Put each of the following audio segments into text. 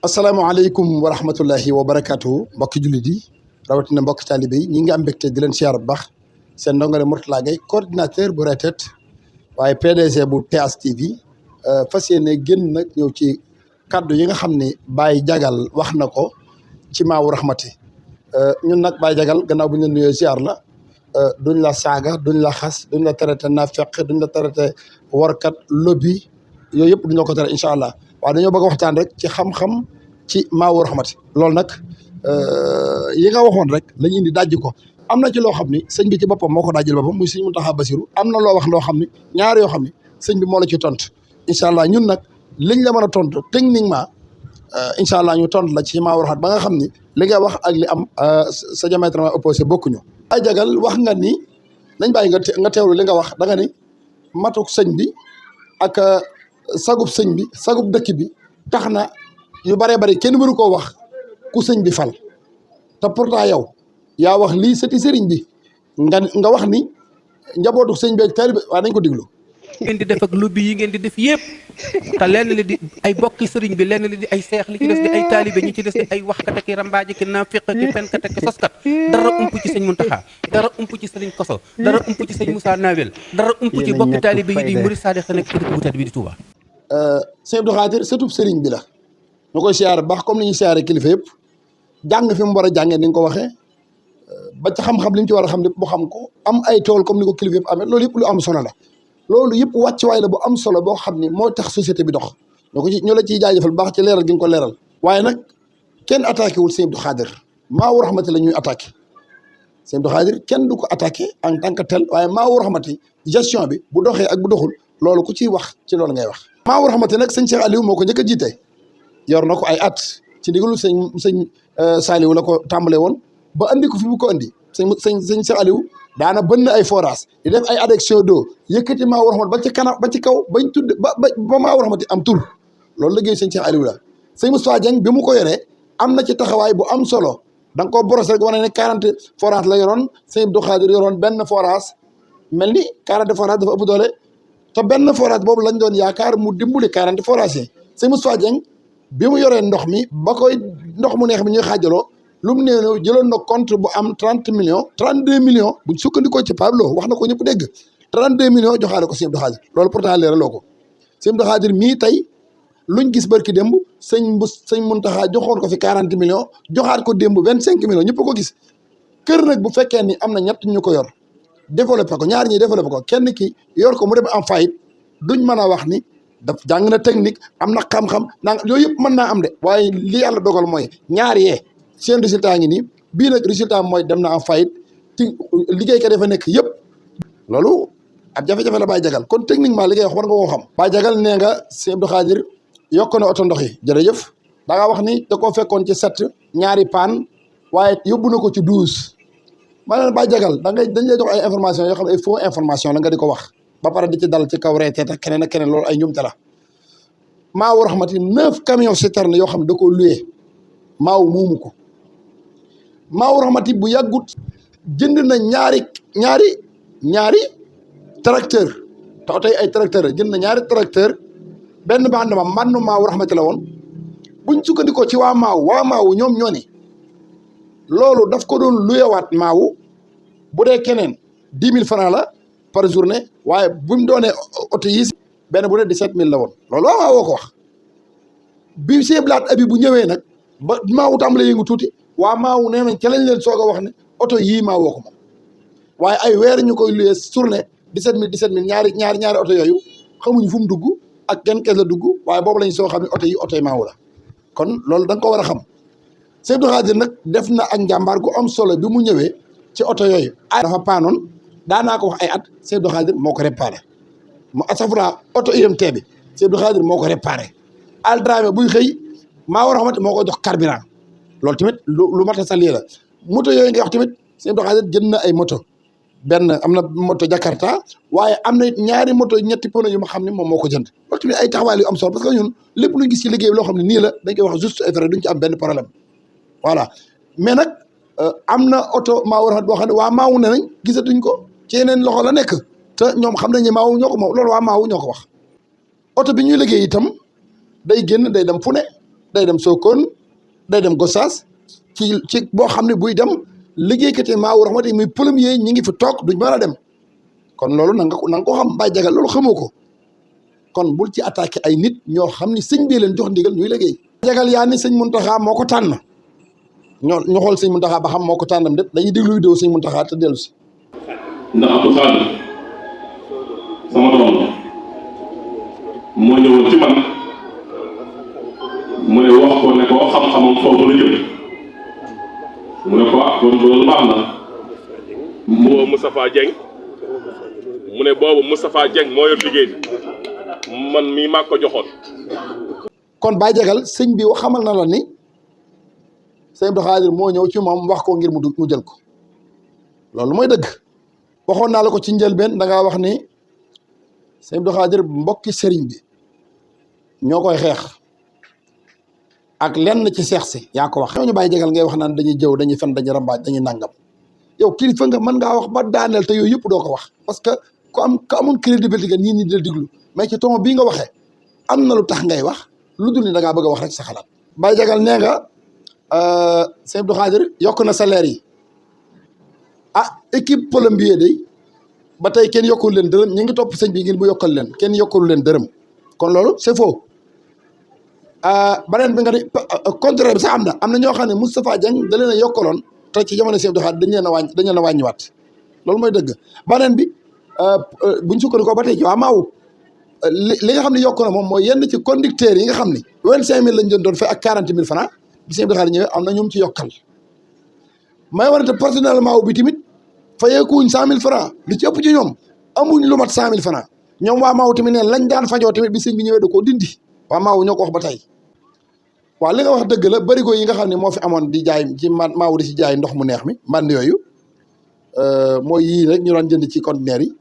asalaamaaleykum wa rahmatullahi wa barakaatu mbokki jullit yi rawatina mbokki taalibe yi ñi ngi am mbégte di leen siyaar bu baax seen ndongole Mourtalla Gueye coordinateur bu retet waaye PDG bu TH TV fas yéene génn nag ñëw ci kaddu yi nga xam ne Baye Diagal wax na ko ci Maawu Rahmati ñun nag Baye Diagal gannaaw bu ñu leen nuyoo siyaar la duñ la saaga duñ la xas duñ la traité naafeq duñ la traité warkat lobby yooyu yëpp duñ la ko tere incha allah waaw dañoo bëgg a waxtaan rek ci xam-xam ci Maawu Rahmati loolu nag yi nga waxoon rek lañu indi dajji ko am na ci loo xam ni sëñ bi ci boppam moo ko dajjil boppam muy sëñ Mountakha Bassirou am na loo wax loo xam ni ñaar yoo xam ni sëñ bi moo la ci tontu incha allah ñun nag liñ la mën a tontu techniquement incha allah ñu tontu la ci Maawu Rahmati ba nga xam ni li nga wax ak li am sa diamétralement opposé bokkuñu. Baye Diagal wax nga ni nañ bàyyi nga teewlu li nga wax da nga ni matuk sëñ bi ak sagub sëñ bi sagub dëkk bi tax na yu bëree bëri kenn mënu koo wax ku sëñ bi fal te pourtant yow yaa wax lii sëti sëriñ bi nga wax ni njabootu sëñ bi ak taalibe bi waaye nañ ko diglu. ngeen di def ak lobby yi ngeen di def yëpp te lenn li di ay bokki sëriñ bi lenn li di ay seex li ci des di ay taalibe ñi ci des di ay waxkat ak i rambaaji ki naafiq ki fenkat ak soskat dara ump ci sëñ Muntaxa dara ump ci sëriñ Koso dara ump ci sëñ Moussa Nawel dara ump ci bokki taalibe yi di murid saadix nekk ci dëkk bu tedd bi di Touba. Sëñ Abdou Khadir sëtub sëriñ bi la ñu koy siyaare baax comme ni ñuy siyaare kilifa yëpp jàng fi mu war a jàngee ni nga ko waxee ba ci xam-xam li mu ci war a xam lépp mu xam ko am ay tool comme ni ko kilifa yëpp amee loolu yëpp lu am solo la loolu yëpp wàccuwaay la bu am solo boo xam ni moo tax société bi dox ñu la ciy jaajëfal baax ci leeral gi nga ko leeral waaye nag kenn attaqué wul Sëñ Abdou Khadir Maawu Rahmati la ñuy attaqué Sëñ Abdou Khadir kenn du ko attaqué en tant que tel waaye Maawu Rahmati gestion bi bu doxee ak bu doxul loolu ku ciy wax ci loolu ngay wax. Maawu Rahmati nag sëñ Cheikh Aliou moo ko njëkk a jiite yor na ko ay at ci ndigalu sëñ Saliou la ko tàmbalee woon ba andi ko fi mu ko andi sëñ Cheikh Aliou daana bënn ay forage di def ay adduction d'eau yëkkati Maawu Rahmati ba ci kanam ba ci kaw bañ tudd ba Maawu Rahmati am tur loolu liggéey sëñ Cheikh Aliou la sëñ Moustapha Dieng bi mu ko yoree am na ci taxawaay bu am solo da nga koo boros rek wane ne 40 forage la yoroon sëñ Abdou Khadir yoroon benn forage mel ni 40 forage dafa ëpp doole te benn forage boobu lañ doon yaakaar mu dimbali 40 forage yi sëñ Moustapha Dieng bi mu yoree ndox mi ba koy ndox mu neex mi ñuy xaajaloo lu mu néew jëloon na compte bu am 30 millions 32 millions buñ sukkandikoo ci Pablo wax na ko ñëpp dégg 32 millions joxaale ko sëñ Abdou Khadir loolu pourtant leeraloo ko sëñ Abdou Khadir mii tey luñ gis barki démb sëñ Muntaxa joxoon ko fi 40 millions joxaat ko démb 25 millions ñëpp ko gis kër nag bu fekkee ni am na ñett ñu ko yor développé ko ñaar ñi développé ko kenn ki yor ko mu dem am fayit duñ mën a wax ni daf jàng na technique am na xam-xam naa yooyu yëpp mën naa am de waaye li yàlla dogal mooy ñaar yee seen résultat ngi nii bii nag résultat mooy dem na am fayit ci liggéeykat dafa nekk yëpp loolu ab jafe-jafe la Baye Diagal kon techniquement li ngay wax war nga koo xam. Baye Diagal nee nga Sëñ Abdou Khadir yokk na oto ndox yi jërëjëf da nga wax ni da koo fekkoon ci 7 ñaari paan waaye yóbbu na ko ci 12 ma ne Baye Diagal dañ lay jox ay information yoo xam ne ay faux information la nga di ko wax ba pare di ci dal ci kaw reeteet ak keneen ak keneen loolu ay njumte la Maawu Rahmati 9 camions citernes yoo xam ne da koo loué Maawu muumu ko Maawu Rahmati bu yàggut jënd na ñaari tracteur te oto yi ay tracteur jënd na ñaari tracteur benn bande ma mbannu Maawu Rahmati la woon buñ sukkandikoo ci waa Maawu ñoom ñoo ne loolu daf ko doon luyewaat Maawu bu dee keneen 10 000 francs la par journée waaye bu mu doonee oto yi benn bu ne 17 000 la woon loolu waa Maawu ko wax bi seeblaat abi bu ñëwee nag ba Maawu tàmbale yëngu tuuti waa Maawu nee nañ ca lañ leen soog a wax ne oto yii Maawu ko moom waaye ay weer ñu koy luyee journée 17 000 ñaari oto yooyu xamuñu fu mu dugg ak genn kees la dugg waaye boobu lañ soo xam ne oto yi oto yi Maawu la kon loolu da nga ko war a xam Sëñ Abdou Khadir nag def na ak njàmbaar gu am solo bi mu ñëwee ci oto yooyu ay dafa paanoon daanaa ko wax ay at Sëñ Abdou Khadir moo ko réparé mu asafura oto UMT bi Sëñ Abdou Khadir moo ko réparé Aldramé buy xëy Maawu Rahmati moo ko jox carburant loolu tamit lu mat a sali la moto yooyu nga wax tamit Sëñ Abdou Khadir jënd na ay moto benn am na moto Jakarta waaye am na ñaari moto ñetti pono yu ma xam ne moom moo ko jënd loolu tamit ay taxawaay yu am solo parce que ñun lépp luñ gis ci liggéey bi loo xam ne nii la dañ koy wax juste et vrai duñ ci am benn problème voilà mais nag am na oto Maawu Rahmati boo xam ne waa Maawu ne nañ gisatuñ ko ci yeneen loxo la nekk te ñoom xam nañ ne Maawu ñoo ko moom loolu waa Maawu ñoo ko wax oto bi ñuy liggéey itam day génn day dem fu ne day dem Sokone day dem Gossas ci boo xam ne buy dem liggéeykat yi Maawu Rahmati muy premier ñi ngi fi toog duñ mën a dem kon loolu na nga ko xam Baye Jagal loolu xamoo ko kon bul ci attaqué ay nit ñoo xam ni sëñ bi leen jox ndigal ñuy liggéey. Jagal yaa ni sëñ Muntaxa moo ko tànn ñu xool sëñ Muntaxa ba xam moo ko tànnam déet dañuy déglu vidéo sëñ Muntaxa te dellu si. ndax Abdou Khadre sama doom moo ñëwoon ci man mu ne wax ko ne ko xam-xamam foofu la jëm mu ne ko kon loolu baax na. boobu Moustapha Dieng mu ne boobu Moustapha Dieng moo yor liggéey bi man mii maa ko joxoon. kon Baye Jagal sëñ bi xamal na la ni sëñ Abdou Khadre moo ñëw ci moom wax ko ngir mu jël ko loolu mooy dëgg. waxoon naa la ko ci njëlbeen da ngaa wax ni sëñ Abdou Khadre mbokki sëriñ bi ñoo koy xeex ak lenn ci seex si yaa ko wax. ñooñu Baye Jagal ngay wax naan dañuy jëw dañuy fen dañuy rambaaj dañuy nangam yow kilifa nga mën ngaa wax ba daaneel te yooyu yëpp doo ko wax parce que ku amoon crédibilité nit ñi di la diglu mais ci ton bii nga waxee am na lu tax ngay wax lu dul ni da ngaa bëgg a wax rek sa xalaat. Baye Jagal nee nga sëñ Abdou Khadre yokk na salaire yi. Équipe plombier day ba tey kenn yokkul leen dërëm ñu ngi topp sëñ bi ngir bu yokkal leen kenn yokkul leen dërëm kon loolu c'est faux beneen bi nga ne contraire bi sax am na ñoo xam ne Moustapha Dieng da leen a yokkaloon te ci jamono Sëñ Abdou Khadre dañ leen a wàññiwaat loolu mooy dëgg. beneen bi buñ sukkandikoo ba tey ci waa Maawu li nga xam ne yokk na moom mooy yenn ci conducteurs yi nga xam ne 25000 lañ doon fay ak 40000 francs bi Sëñ Abdou Khadre ñëwee am na ñoom ci yokkal may wane te personnel Maawu bi tamit fayeekuñ 100000 francs li ci ëpp ci ñoom amuñ lu mat 100000 francs ñoom waa Maawu tamit neen lañ daan fajoo tamit bi sëñ bi ñëwee da koo dindi waa Maawu ñoo ko wax ba tey waaw li nga wax dëgg la barigo yi nga xam ne moo fi amoon di jaay ci Maawu di si jaay ndox mu neex mi mbànd yooyu mooy yii rek ñu doon jënd ci conteneur yi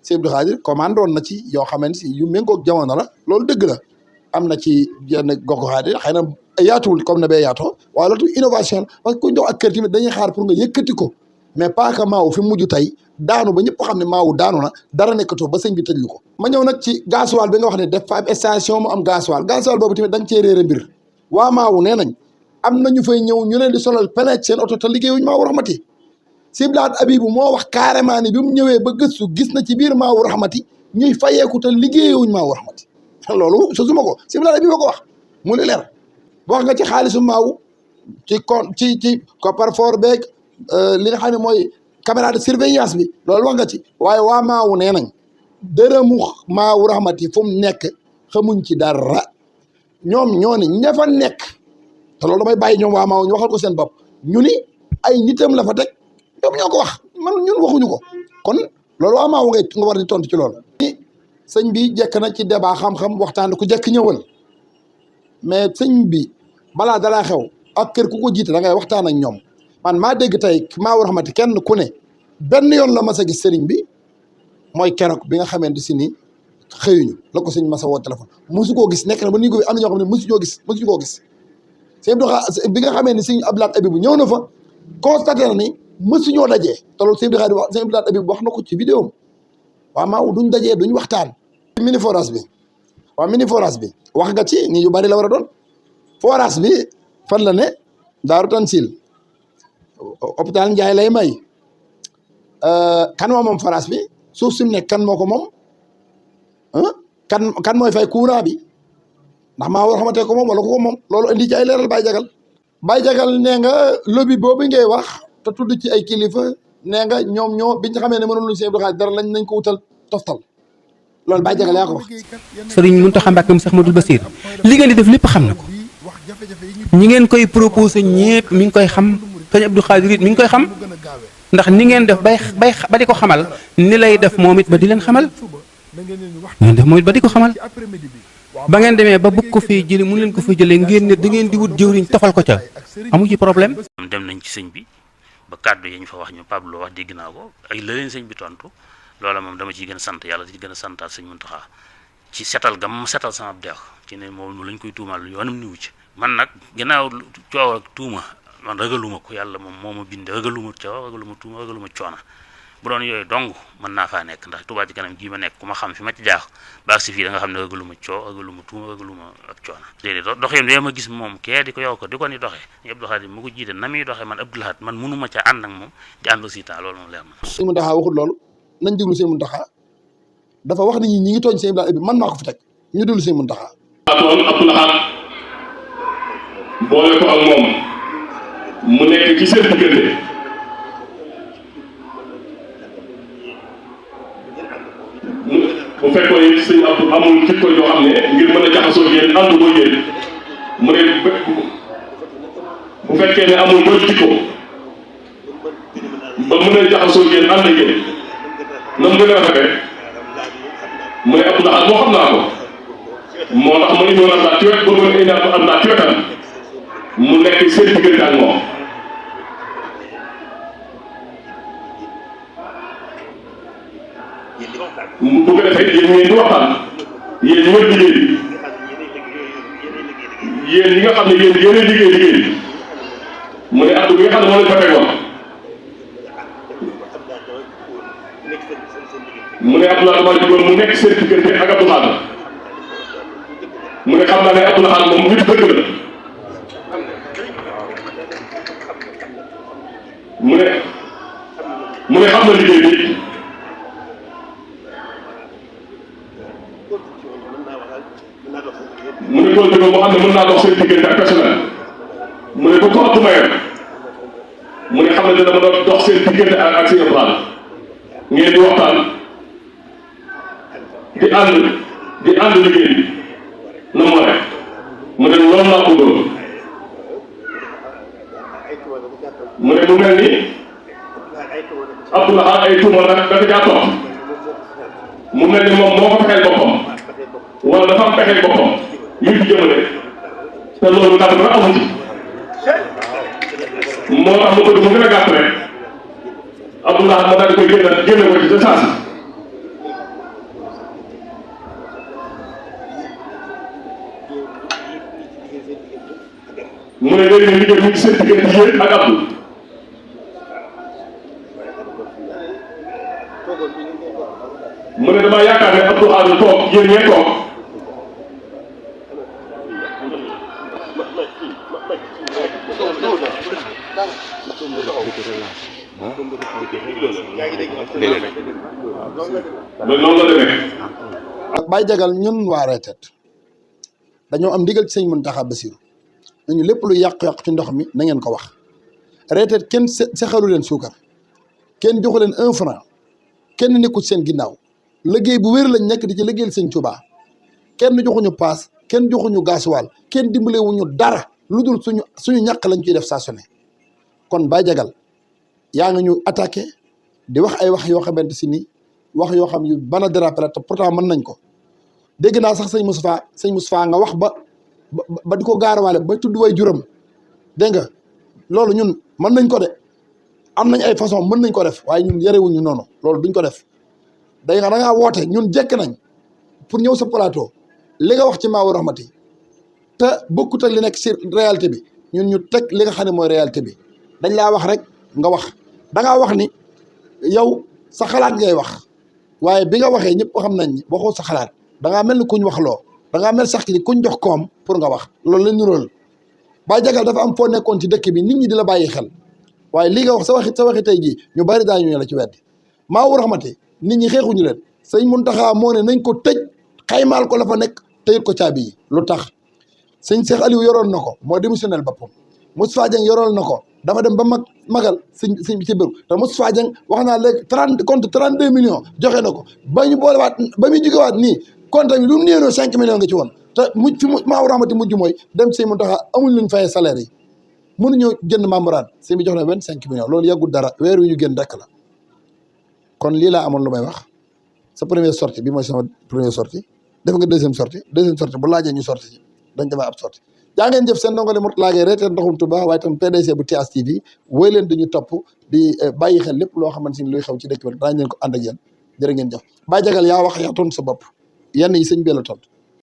Sëñ Abdou Khadre commande woon na ci yoo xamante si yu méngoog jamono la loolu dëgg la am na ci yenn gox-goxaat yi xëy na yaatuwul comme ne bee yaatoo waaye loolu innovation parce que ku jox ak kër tamit dañuy xaar pour nga yëkkati ko mais pas que Maawu fi mujj tey daanu ba ñëpp xam ne Maawu daanu na dara nekkatoo ba sëñ bi tëjlu ko. ma ñëw nag ci gasoil bi nga wax ne def fa ab station mu am gasoil boobu tamit da nga cee réere mbir waa Maawu nee nañ am na ñu fay ñëw ñu leen di solal pellet seen oto te liggéeyuñ Maawu Rahmati Siblaat Abibu moo wax carrément ni bi mu ñëwee ba gëstu gis na ci biir Maawu Rahmati ñuy fayeeku te liggéeyuñ Maawu Rahmati loolu sosuma ko Siblaat Abibu ko wax mu ni leer wax nga ci xaalisu Maawu ci coffre-fort beeg li nga xam ne mooy caméra de surveillance bi loolu wax nga ci waaye waa Maawu nee nañ dërëmu Maawu Rahmati fu mu nekk xamuñ ci dara ñoom ñoo ne ña fa nekk te loolu damay bàyyi ñoom waa Maawu ñu waxal ko seen bopp ñu ni ay nitam la fa teg ñoom ñoo ko wax man ñun waxuñu ko kon loolu waa Maawu nga war di tontu ci loolu. sëñ bi jekk na ci débat xam-xam waxtaan ku jekk ñëwal mais sëñ bi balaa dara xew ak kër ku ko jiite da ngay waxtaan ak ñoom man maa dégg tey Maawu Rahmati kenn ku ne benn yoon la mas a gis sëriñ bi mooy keroog bi nga xamante si ni xëyuñu la ko sëñ masa woo téléphone mosu koo gis nekk na ba ni ko am na ñoo xam ne mosuñoo gis sëñ bi nga xamee ni sëñ Abdoulaye Abibu ñëw na fa constaté na ni mësuñoo dajee te loolu sëñ Abdoulaye Abibu wax na ko ci vidéo am waa Maawu duñ dajee duñ waxtaan. mini forage bi wax nga ci ni yu bari la war a doon forage bi fan la ne Daaru Tansil hôpital Njaay lay may kan moo moom forage bi suuf si mu nekk kan moo ko moom kan mooy fay courant bi ndax Maawu Rahmati ko moom wala ko moom loolu indi ci ay leeral Baye Jagal nee nga lobby boobu ngay wax te tudd ci ay kilifa nee nga ñoom ñoo biñ xamee ne mënul Sëñ Abdou Khadre dara lañ nañ ko wutal toftal loolu Baye Jagal yaa ko wax. Sëriñ Mountakha Mbacké Cheikh Ahmadoul Bassir li ngeen di def lépp xam na ko ñi ngeen koy proposé ñépp mi ngi koy xam Sëñ Abdou Khadre it mi ngi koy xam ndax ni ngeen def ba di ko xamal ni lay def moom it ba di leen xamal ngeen def moom it ba di ko xamal ba ngeen demee ba bëgg ko fee jëlee mun leen ko fee jëlee ngeen ne da ngeen di wut jëwriñ tofal ko ca amu ci problème. dem nañ ci sëñ bi ba kàddu yi ñu fa wax ñu Pablo wax dégg naa ko ay la leen sëñ bi tontu loola moom dama ciy gën a sant yàlla di gën a santaat sëñ Mountakha ci setal gam ma setal sama deex ci ne moom lañ koy tuumaal lu yoonam niwu ci man nag ginnaaw coow ak tuuma man ragaluma ko yàlla moom moo ma bind ragaluma coow ragaluma tuuma ragaluma coona bu doon yooyu dong mën naa faa nekk ndax Touba ci kanam gii ma nekk ku ma xam fi ma ci jaax baax si fii da nga xam ne ëggalu ma coow ëggalu ma tuuma ëggalu ma ab coono déedéet doxin bi ma gis moom kee di ko yow ko di ko ni doxee ñu Abdou Khadim mu ko jiite na muy doxee man Abdou Lahad man mënuma ca ànd ak moom di ànd aussi temps loolu moom leer na Sëñ Mountakha waxul loolu nañ déglu Sëñ Mountakha dafa wax ni ñi ngi tooñ Sëñ Abdou Lahad bi man maa ko fi teg ñu déglu Sëñ Mountakha toon Abdou Lahad boole ko ak moom mu nekk ci seen diggante bu fekkoon it sëñ Abdou amul jikko yoo xam ne ngir mën a jaxasoo yéen ànd ko yéen mu ne bu fekkee ne amul mooy jikko ba mën a jaxasoo yéen ànd ak yéen na mu gën a rafetee mu ne Abdou Lahad moo xam naa ko moo tax mu indoon am naa ci wet ba mën a indi am naa ci wetam mu nekk seen diggante ak moom bu ko defee yéen ngeen di waxtaan yéen ñi wër liggéey bi yéen ñi nga xam ne yéen liggéey bi mu ne Abdou bi nga xam ne moo leen fa tegoon mu ne Abdou Lahad maa jugoon mu nekk seen diggante ak Abdou Lahad mu ne xam naa ne Abdou Lahad moom nit dëgg la mu ne xam na liggéey bi mu ne tool bi moom mu xam ne mën naa dox seen diggante ak personnel mu ne bu ko ëpp mayee mu ne xam ne dina mën a dox seen diggante ak seen plan ngeen di waxtaan di ànd liggéey bi na mu waree mu ne loolu laa bëggoon mu ne mu mel ni Abdou Lahad ay tuuma nag dafa jaa toog mu mel ni moom moo ko fexeel boppam wala dafa am pexeel boppam yu fi jëmale te loolu ndax dara amu ci moo tax ma bëgg mu gën a gàtt rek Abdou Lahad ma daal di koy génne ko ci sa saasi mu ne léegi ne liggéey mu ngi seen diggante yéen ak Abdou mu ne damaa yaakaar ne Abdou Lahad toog yéen ñee toog mais noonu la demee. ak Baye Jagal ñun waa reetet dañoo am ndigal ci Sëñ Mountakha Bassirou nañu lépp lu yàq-yàq ci ndox mi na ngeen ko wax reetet kenn sexalu leen suukar kenn joxu leen 1 franc kenn nekkul seen ginnaaw liggéey bu wér lañ nekk di ci liggéeyal Sëñ Tuubaa kenn joxuñu paas kenn joxuñu gaasuwaal kenn dimbalewuñu dara lu dul suñu ñàkk lañ ciy def saa su ne kon Baye Jagal yaa nga ñu attaqué di wax ay wax yoo xamante si ni wax yoo xam yu bana déraper te pourtant mën nañ ko dégg naa sax sëñ Moustapha nga wax ba di ko gaarawaale ba tudd way juram dégg nga loolu ñun mën nañ ko de am nañ ay façon mën nañ ko def waaye ñun yarewuñu noonu loolu duñ ko def day nga da ngaa woote ñun jekk nañ pour ñëw sa plateau li nga wax ci Maawu Rahmati te bokkut ak li nekk ci réalité bi ñun ñu teg li nga xam ne mooy réalité bi dañ laa wax rek nga wax da ngaa wax ni yow sa xalaat ngay wax waaye bi nga waxee ñëpp xam nañ ni waxoo sa xalaat da ngaa mel ni kuñ wax loo da ngaa mel sax ni kuñ jox koom pour nga wax loolu la ñu rool Baye Jagal dafa am foo nekkoon ci dëkk bi nit ñi di la bàyyi xel waaye li nga wax sa waxi tey jii ñu bari daañu ne la ci weddi Maawu Rahmati nit ñi xeexuñu leen Sëñ Mountakha moo ne nañ ko tëj xaymaal ko la fa nekk tëyit ko caabi yi lu tax sëñ Cheikh Aliou yoroon na ko moo démissionnel boppam Moustapha Dieng yoroon na ko dafa dem ba magal sëñ bi ci biir te Moustapha Dieng wax naa léegi 32 millions joxe na ko ba ñu boolewaat ba muy jógewaat nii compte bi lu mu néewnoo 5 millions nga ci woon te Maawu Rahmati mujj mooy dem Sëñ Mountakha amuñ luñ fayee salaire yi mënuñoo jënd membrane sëñ bi jox na 25 millions loolu yàggul dara weer wi ñu génn rek la kon lii laa amoon lu may wax sa première sortie bi mooy sama première sortie def nga deuxième sortie bu laajee ñu sortie ci dañ dama ab sortie jaa ngeen jëf seen ndongole Mourtalla Gueye reeteen ndoxum Touba waaye tam PDG bu TS TV woy leen dañu topp di bàyyi xel lépp loo xamante ni luy xew ci dëkk bi daañu leen ko ànd ak yéen jërë ngeen jëf Baye Jagal yaa wax yaa tontu sa bopp yenn yi sëñ bi la tontu